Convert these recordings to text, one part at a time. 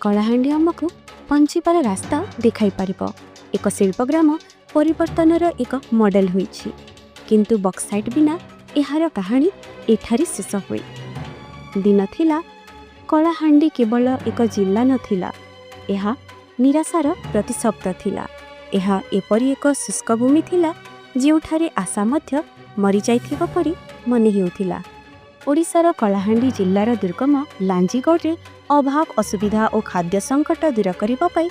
କଳାହାଣ୍ଡି ଆମକୁ ବଞ୍ଚିବାର ରାସ୍ତା ଦେଖାଇ ପାରିବ। ଏକ ଶିଳ୍ପଗ୍ରାମ ପରିବର୍ତ୍ତନର ଏକ ମଡେଲ ହୋଇଛି। କିନ୍ତୁ ବକ୍ସାଇଟ୍ ବିନା ଏହାର କାହାଣୀ ଏଠାରେ ଶେଷ ହୁଏ। ଦିନ ଥିଲା, କଳାହାଣ୍ଡି କେବଳ ଏକ ଜିଲ୍ଲା ନଥିଲା, ଏହା ନିରାଶାର ପ୍ରତିଶବ୍ଦ ଥିଲା। ଏହା ଏପରି ଏକ ଶୁଷ୍କ ଭୂମି ଥିଲା, ଯେଉଁଠାରେ ଆଶା ମଧ୍ୟ ମରିଯାଇଥିବା ପରି ମନେ ହେଉଥିଲା। ଓଡ଼ିଶାର କଳାହାଣ୍ଡି ଜିଲ୍ଲାର ଦୁର୍ଗମ ଲାଞ୍ଜିଗଡ଼ରେ ଅଭାବ, ଅସୁବିଧା ଓ ଖାଦ୍ୟ ସଙ୍କଟ ଦୂର କରିବା ପାଇଁ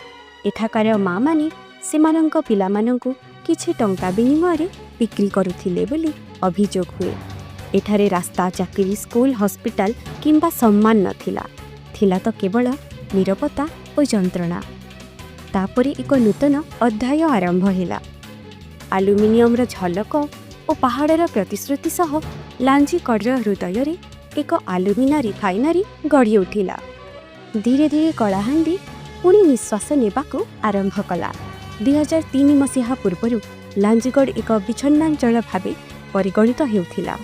ଏଠାକାର ମାଆମାନେ ସେମାନଙ୍କ ପିଲାମାନଙ୍କୁ କିଛି ଟଙ୍କା ବିନିମୟରେ ବିକ୍ରି କରୁଥିଲେ ବୋଲି ଅଭିଯୋଗ ହୁଏ। ଏଠାରେ ରାସ୍ତା, ଚାକିରି, ସ୍କୁଲ, ହସ୍ପିଟାଲ କିମ୍ବା ସମ୍ମାନ ନଥିଲା। ଥିଲା ତ କେବଳ ନିରବତା ଓ ଯନ୍ତ୍ରଣା। ତାପରେ ଏକ ନୂତନ ଅଧ୍ୟାୟ ଆରମ୍ଭ ହେଲା। ଆଲୁମିନିୟମର ଝଲକ ଓ ପାହାଡ଼ର ପ୍ରତିଶ୍ରୁତି ସହ ଲାଞ୍ଜିଗଡ଼ର ହୃଦୟରେ ଏକ ଆଲୁମିନା ରିଫାଇନାରୀ ଗଢ଼ି ଉଠିଲା। ଧୀରେ ଧୀରେ କଳାହାଣ୍ଡି ପୁଣି ନିଶ୍ୱାସ ନେବାକୁ ଆରମ୍ଭ କଲା। 2003 ମସିହା ପୂର୍ବରୁ ଲାଞ୍ଜିଗଡ଼ ଏକ ବିଚ୍ଛିନ୍ନାଞ୍ଚଳ ଭାବେ ପରିଗଣିତ ହେଉଥିଲା।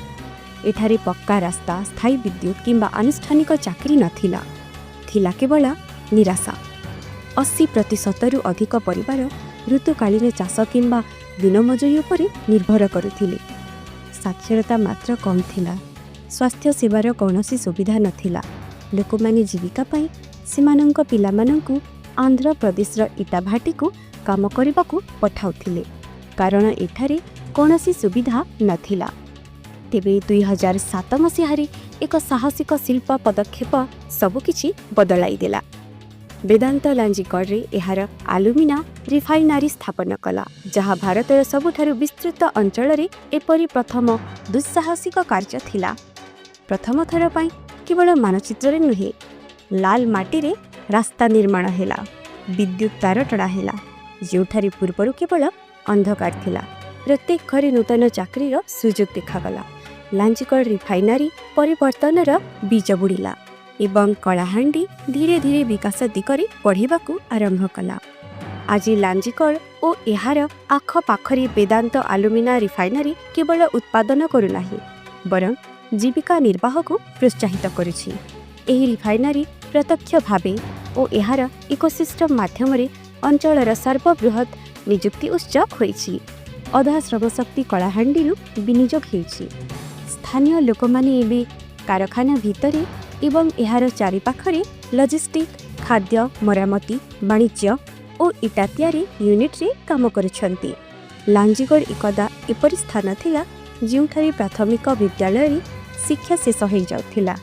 ଏଠାରେ ପକ୍କା ରାସ୍ତା, ସ୍ଥାୟୀ ବିଦ୍ୟୁତ୍ କିମ୍ବା ଆନୁଷ୍ଠାନିକ ଚାକିରି ନଥିଲା। ଥିଲା କେବଳ ନିରାଶା। 80%ରୁ ଅଧିକ ପରିବାର ଋତୁକାଳୀନ ଚାଷ କିମ୍ବା ଦିନମଜୁରୀ ଉପରେ ନିର୍ଭର କରୁଥିଲେ। ସାକ୍ଷରତା ମାତ୍ରା କମ୍ ଥିଲା। ସ୍ୱାସ୍ଥ୍ୟ ସେବାର କୌଣସି ସୁବିଧା ନଥିଲା। ଲୋକମାନେ ଜୀବିକା ପାଇଁ ସେମାନଙ୍କ ପିଲାମାନଙ୍କୁ ଆନ୍ଧ୍ରପ୍ରଦେଶର ଇଟାଭାଟିକୁ କାମ କରିବାକୁ ପଠାଉଥିଲେ, କାରଣ ଏଠାରେ କୌଣସି ସୁବିଧା ନଥିଲା। ତେବେ 2007 ମସିହାରେ ଏକ ସାହସିକ ଶିଳ୍ପ ପଦକ୍ଷେପ ସବୁକିଛି ବଦଳାଇ ଦେଲା। ବେଦାନ୍ତ ଲାଞ୍ଜିଗଡ଼ରେ ଏହାର ଆଲୁମିନା ରିଫାଇନାରୀ ସ୍ଥାପନ କଲା, ଯାହା ଭାରତର ସବୁଠାରୁ ବିସ୍ତୃତ ଅଞ୍ଚଳରେ ଏପରି ପ୍ରଥମ ଦୁଃସାହସିକ କାର୍ଯ୍ୟ ଥିଲା। ପ୍ରଥମ ଥର ପାଇଁ କେବଳ ମାନଚିତ୍ରରେ ନୁହେଁ, ଲାଲ ମାଟିରେ ରାସ୍ତା ନିର୍ମାଣ ହେଲା, ବିଦ୍ୟୁତ୍ ତାର ଟଣା ହେଲା, ଯେଉଁଠାରେ ପୂର୍ବରୁ କେବଳ ଅନ୍ଧକାର ଥିଲା। ପ୍ରତ୍ୟେକ ଘରେ ନୂତନ ଚାକିରିର ସୁଯୋଗ ଦେଖାଗଲା। ଲାଞ୍ଜିଗଡ଼ ରିଫାଇନାରୀ ପରିବର୍ତ୍ତନର ବୀଜ ବୁଣିଲା ଏବଂ କଳାହାଣ୍ଡି ଧୀରେ ଧୀରେ ବିକାଶ ଦିଗରେ ବଢ଼ିବାକୁ ଆରମ୍ଭ କଲା। ଆଜି ଲାଞ୍ଜିଗଡ଼ ଓ ଏହାର ଆଖପାଖରେ ବେଦାନ୍ତ ଆଲୁମିନା ରିଫାଇନାରୀ କେବଳ ଉତ୍ପାଦନ କରୁନାହିଁ, ବରଂ ଜୀବିକା ନିର୍ବାହକୁ ପ୍ରୋତ୍ସାହିତ କରୁଛି। ଏହି ରିଫାଇନାରୀ ପ୍ରତ୍ୟକ୍ଷ ଭାବେ ଓ ଏହାର ଇକୋସିଷ୍ଟମ ମାଧ୍ୟମରେ ଅଞ୍ଚଳର ସର୍ବବୃହତ୍ ନିଯୁକ୍ତି ଉତ୍ସ ହୋଇଛି। ଅଧା ଶ୍ରମଶକ୍ତି କଳାହାଣ୍ଡିରୁ ବିନିଯୋଗ ହେଉଛି। ସ୍ଥାନୀୟ ଲୋକମାନେ ଏବେ କାରଖାନା ଭିତରେ ଏବଂ ଏହାର ଚାରିପାଖରେ ଲଜିଷ୍ଟିକ୍, ଖାଦ୍ୟ, ମରାମତି, ବାଣିଜ୍ୟ ଓ ଇଟା ତିଆରି ୟୁନିଟ୍ରେ କାମ କରୁଛନ୍ତି। ଲାଞ୍ଜିଗଡ଼ ଏକଦା ଏପରି ସ୍ଥାନ ଥିଲା, ଯେଉଁଠାରେ ପ୍ରାଥମିକ ବିଦ୍ୟାଳୟରେ ଶିକ୍ଷା ଶେଷ ହୋଇଯାଉଥିଲା।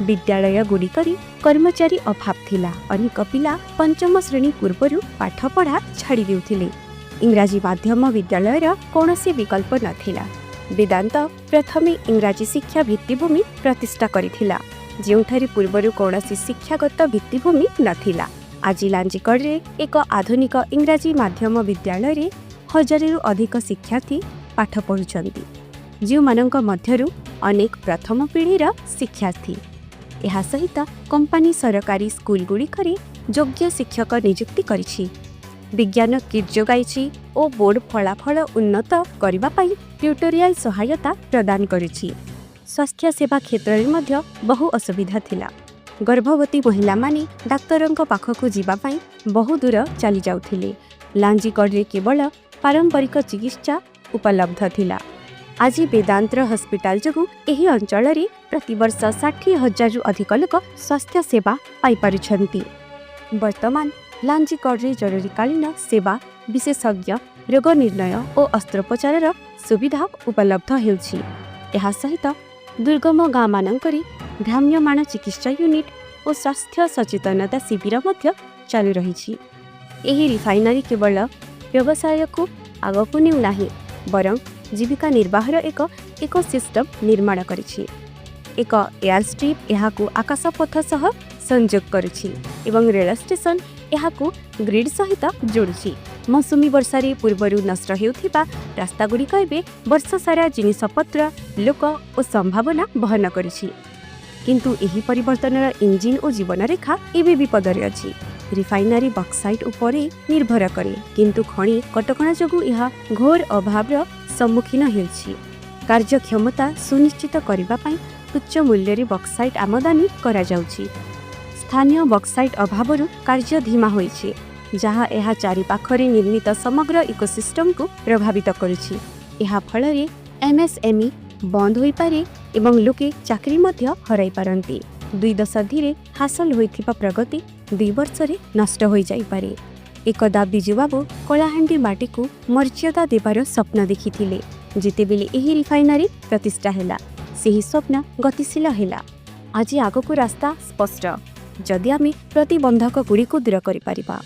ବିଦ୍ୟାଳୟଗୁଡ଼ିକରେ କର୍ମଚାରୀ ଅଭାବ ଥିଲା। ଅନେକ ପିଲା ପଞ୍ଚମ ଶ୍ରେଣୀ ପୂର୍ବରୁ ପାଠପଢ଼ା ଛାଡ଼ି ଦେଉଥିଲେ। ଇଂରାଜୀ ମାଧ୍ୟମ ବିଦ୍ୟାଳୟର କୌଣସି ବିକଳ୍ପ ନଥିଲା। ବେଦାନ୍ତ ପ୍ରଥମେ ଇଂରାଜୀ ଶିକ୍ଷା ଭିତ୍ତିଭୂମି ପ୍ରତିଷ୍ଠା କରିଥିଲା, ଯେଉଁଠାରେ ପୂର୍ବରୁ କୌଣସି ଶିକ୍ଷାଗତ ଭିତ୍ତିଭୂମି ନଥିଲା। ଆଜି ଲାଞ୍ଜିଗଡ଼ରେ ଏକ ଆଧୁନିକ ଇଂରାଜୀ ମାଧ୍ୟମ ବିଦ୍ୟାଳୟରେ ହଜାରେରୁ ଅଧିକ ଶିକ୍ଷାର୍ଥୀ ପାଠ ପଢ଼ୁଛନ୍ତି, ଯେଉଁମାନଙ୍କ ମଧ୍ୟରୁ ଅନେକ ପ୍ରଥମ ପିଢ଼ିର ଶିକ୍ଷାର୍ଥୀ। ଏହା ସହିତ କମ୍ପାନୀ ସରକାରୀ ସ୍କୁଲଗୁଡ଼ିକରେ ଯୋଗ୍ୟ ଶିକ୍ଷକ ନିଯୁକ୍ତି କରିଛି, ବିଜ୍ଞାନ କିଟ୍ ଯୋଗାଇଛି ଓ ବୋର୍ଡ ଫଳାଫଳ ଉନ୍ନତ କରିବା ପାଇଁ ଟ୍ୟୁଟୋରିଆଲ ସହାୟତା ପ୍ରଦାନ କରୁଛି। ସ୍ୱାସ୍ଥ୍ୟ ସେବା କ୍ଷେତ୍ରରେ ମଧ୍ୟ ବହୁ ଅସୁବିଧା ଥିଲା। ଗର୍ଭବତୀ ମହିଳାମାନେ ଡାକ୍ତରଙ୍କ ପାଖକୁ ଯିବା ପାଇଁ ବହୁ ଦୂର ଚାଲି ଯାଉଥିଲେ। ଲାଞ୍ଜିଗଡ଼ରେ କେବଳ ପାରମ୍ପରିକ ଚିକିତ୍ସା ଉପଲବ୍ଧ ଥିଲା। ଆଜି ବେଦାନ୍ତର ହସ୍ପିଟାଲ ଯୋଗୁଁ ଏହି ଅଞ୍ଚଳରେ ପ୍ରତିବର୍ଷ 60,000ରୁ ଅଧିକ ଲୋକ ସ୍ୱାସ୍ଥ୍ୟ ସେବା ପାଇପାରୁଛନ୍ତି। ବର୍ତ୍ତମାନ ଲାଞ୍ଜିଗଡ଼ରେ ଜରୁରୀକାଳୀନ ସେବା, ବିଶେଷଜ୍ଞ ରୋଗ ନିର୍ଣ୍ଣୟ ଓ ଅସ୍ତ୍ରୋପଚାରର ସୁବିଧା ଉପଲବ୍ଧ ହେଉଛି। ଏହା ସହିତ ଦୁର୍ଗମ ଗାଁମାନଙ୍କରେ ଭ୍ରାମ୍ୟମାଣ ଚିକିତ୍ସା ୟୁନିଟ୍ ଓ ସ୍ୱାସ୍ଥ୍ୟ ସଚେତନତା ଶିବିର ମଧ୍ୟ ଚାଲୁ ରହିଛି। ଏହି ରିଫାଇନାରୀ କେବଳ ବ୍ୟବସାୟକୁ ଆଗକୁ ନେଉନାହିଁ, ବରଂ ଜୀବିକା ନିର୍ବାହର ଏକ ଇକୋସିଷ୍ଟମ ନିର୍ମାଣ କରିଛି। ଏକ ଏୟାର ଷ୍ଟ୍ରିପ୍ ଏହାକୁ ଆକାଶପଥ ସହ ସଂଯୋଗ କରୁଛି ଏବଂ ରେଳ ଷ୍ଟେସନ ଏହାକୁ ଗ୍ରିଡ୍ ସହିତ ଯୋଡୁଛି। ମୌସୁମୀ ବର୍ଷାରେ ପୂର୍ବରୁ ନଷ୍ଟ ହେଉଥିବା ରାସ୍ତାଗୁଡ଼ିକ ଏବେ ବର୍ଷସାରା ଜିନିଷପତ୍ର, ଲୋକ ଓ ସମ୍ଭାବନା ବହନ କରୁଛି। କିନ୍ତୁ ଏହି ପରିବର୍ତ୍ତନର ଇଞ୍ଜିନ୍ ଓ ଜୀବନରେଖା ଏବେ ବିପଦରେ ଅଛି। ରିଫାଇନାରୀ ବକ୍ସାଇଟ୍ ଉପରେ ନିର୍ଭର କରେ, କିନ୍ତୁ ଖଣି କଟକଣା ଯୋଗୁଁ ଏହା ଘୋର ଅଭାବର ସମ୍ମୁଖୀନ ହେଉଛି। କାର୍ଯ୍ୟକ୍ଷମତା ସୁନିଶ୍ଚିତ କରିବା ପାଇଁ ଉଚ୍ଚ ମୂଲ୍ୟରେ ବକ୍ସାଇଟ୍ ଆମଦାନୀ କରାଯାଉଛି। ସ୍ଥାନୀୟ ସରକାରଙ୍କ ସହ ବେଦାନ୍ତ ସ୍ଥାନୀୟ ବକ୍ସାଇଟ୍ ଅଭାବରୁ କାର୍ଯ୍ୟ ଧୀମା ହୋଇଛି, ଯାହା ଏହା ଚାରିପାଖରେ ନିର୍ମିତ ସମଗ୍ର ଇକୋସିଷ୍ଟମକୁ ପ୍ରଭାବିତ କରୁଛି। ଏହା ଫଳରେ ଏମ୍ଏସ୍ଏମ୍ଇ ବନ୍ଦ ହୋଇପାରେ ଏବଂ ଲୋକେ ଚାକିରି ମଧ୍ୟ ହରାଇ ପାରନ୍ତି। 2 ଦଶନ୍ଧିରେ ହାସଲ ହୋଇଥିବା ପ୍ରଗତି 2 ବର୍ଷରେ ନଷ୍ଟ ହୋଇଯାଇପାରେ। ଏକଦା ବିଜୁବାବୁ କଳାହାଣ୍ଡି ମାଟିକୁ ମର୍ଯ୍ୟାଦା ଦେବାର ସ୍ୱପ୍ନ ଦେଖିଥିଲେ। ଯେତେବେଳେ ଏହି ରିଫାଇନାରୀ ପ୍ରତିଷ୍ଠା ହେଲା, ସେହି ସ୍ୱପ୍ନ ଗତିଶୀଳ ହେଲା। ଆଜି ଆଗକୁ ରାସ୍ତା ସ୍ପଷ୍ଟ, ଯଦି ଆମେ ପ୍ରତିବନ୍ଧକଗୁଡ଼ିକୁ ଦୂର କରିପାରିବା।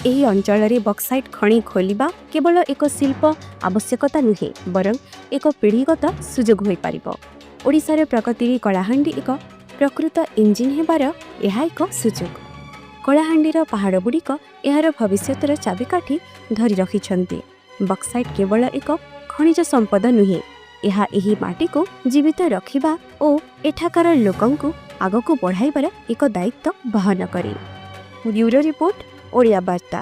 ଏହି ଅଞ୍ଚଳରେ ବକ୍ସାଇଟ୍ ଖଣି ଖୋଲିବା କେବଳ ଏକ ଶିଳ୍ପ ଆବଶ୍ୟକତା ନୁହେଁ, ବରଂ ଏକ ପିଢ଼ିଗତ ସୁଯୋଗ ହୋଇପାରିବ। ଓଡ଼ିଶାର ପ୍ରଗତିରେ କଳାହାଣ୍ଡି ଏକ ପ୍ରକୃତ ଇଞ୍ଜିନ୍ ହେବାର ଏହା ଏକ ସୁଯୋଗ। କଳାହାଣ୍ଡିର ପାହାଡ଼ଗୁଡ଼ିକ ଏହାର ଭବିଷ୍ୟତର ଚାବିକାଠି ଧରି ରଖିଛନ୍ତି। ବକ୍ସାଇଟ୍ କେବଳ ଏକ ଖଣିଜ ସମ୍ପଦ ନୁହେଁ, ଏହା ଏହି ମାଟିକୁ ଜୀବିତ ରଖିବା ଓ ଏଠାକାର ଲୋକଙ୍କୁ ଆଗକୁ ବଢ଼ାଇବାର ଏକ ଦାୟିତ୍ୱ ବହନ କରେ। ବ୍ୟୁରୋ ରିପୋର୍ଟ, ଓଡ଼ିଆ ବାର୍ତ୍ତା।